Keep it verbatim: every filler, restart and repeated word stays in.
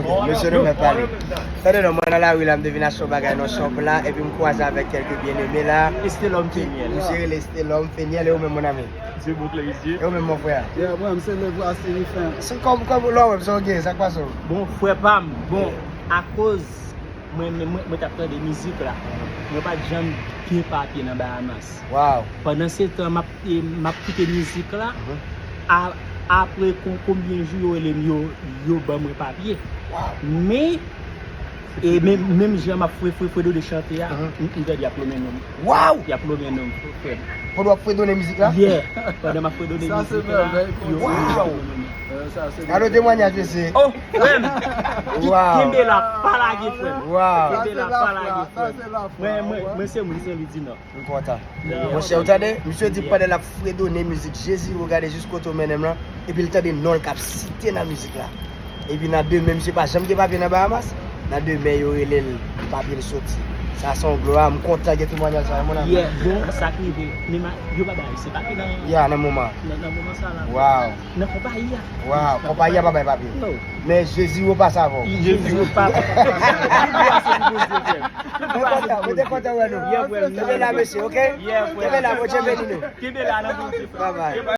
Ok, mesye, nou mèt pale. Tande non, mwen nan lari la, m te vin achte yon bagay nan shop la, epi m kwaze avèk kèlke byeneme la. Estelòm Peniel. Misye rele Estelòm Peniel, e ou menm, mon ami? Dieu montre les yeux. E ou menm, mon frè? Yeah, mwen, se le voici, enfin. Se kòm, kòm, lò, wè, se ok, sa k pase w? Bon, frè pa m, bon, akoz mwen, mwen, mwen, mwen t ap tande mizik la, mwen pa t janm gen papye nan Bahamas. Wow. Pandan se tan, m ap, e, m ap koute mizik la, mhm, a, apre kon, konbyen jou yo rele m, yo, yo ban mwen papye. Wow. Men, e, men, menm jan m ap fre, fre, fredone chante a, mhm, m, m tande y ap lonmen non m. Wow! Y ap lonmen non m, frè m. Pandan w ap fredone mizik la? Yeah, pandan m ap fredone mizik la, yo, yo ap lonmen non m. Alò, temwanyaj, mesye. Oh, frè m! Wow. Kenbe la, pa lage, frè m. Wow. Kenbe la, pa lage, frè m. Mwen, mwen, mwen se moun Senlwi di Nò. M kontan. Monchè, ou tande? Misye di pandan l ap fredone mizik Jezi, ou gade jis kote w mennen m lan, epi l tande non l k ap site nan mizik la. Epi nan demen, misye pa janm gen papye nan Bahamas, nan demen yo rele l, papye l soti. Sa se yon glwa, m kontan gen temwanyaj sa, mon ami. Yeah, bon, sa k rive, men ma, yo pa bay se papye nan, yeah, nan moman. Nan, nan moman sa la. Wow. Nan konpayi a. Wow, konpayi a pa bay papye. No. Men Jezi repase avè w. Jezi repase. Tout glwa se pou Bondye, frè m. Mwen kontan, mwen te kontan wè nou. Yeah, frè m. Kenbe la, mesye, ok? Yeah, frè m. Kenbe la, Bondye beni nou. Kenbe la, nan Bondye, frè m. Bye bye.